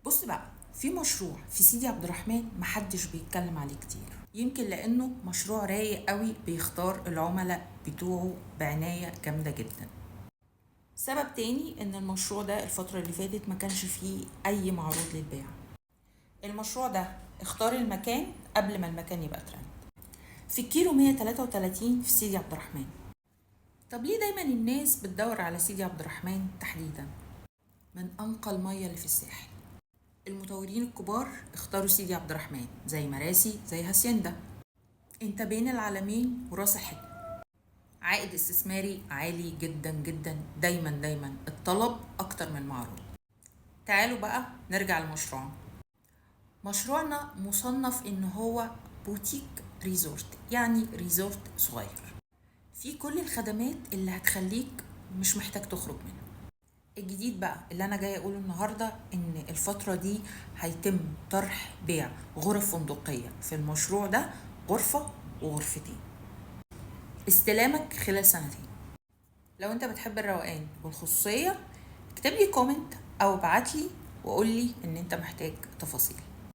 بص بقى، في مشروع في سيدي عبد الرحمن محدش بيتكلم عليه كتير، يمكن لانه مشروع رايق قوي، بيختار العملاء بتوعه بعناية جامدة جدا. سبب تاني ان المشروع ده الفترة اللي فاتت ما كانش فيه اي معروض للبيع. المشروع ده اختار المكان قبل ما المكان يبقى ترند، في الكيلو 133 في سيدي عبد الرحمن. طب ليه دايما الناس بتدور على سيدي عبد الرحمن تحديدا؟ من انقى المية اللي في الساحل. المطورين الكبار اختاروا سيدي عبد الرحمن، زي مراسي، زي هاسيندا. انت بين العلمين وراس الحكمة. عائد استثماري عالي جدا جدا، دايما دايما الطلب اكتر من المعروض. تعالوا بقى نرجع لمشروعنا. مشروعنا مصنف ان هو boutique resort، يعني resort صغير في كل الخدمات اللي هتخليك مش محتاج تخرج منه. الجديد بقى اللي انا جاية اقوله النهارده ان الفترة دي هيتم طرح بيع غرف فندقيه في المشروع ده، غرفة وغرفتين، استلامك خلال سنتين. لو انت بتحب الروقان والخصوصيه اكتب لي comment او ابعت لي وقول لي ان انت محتاج تفاصيل.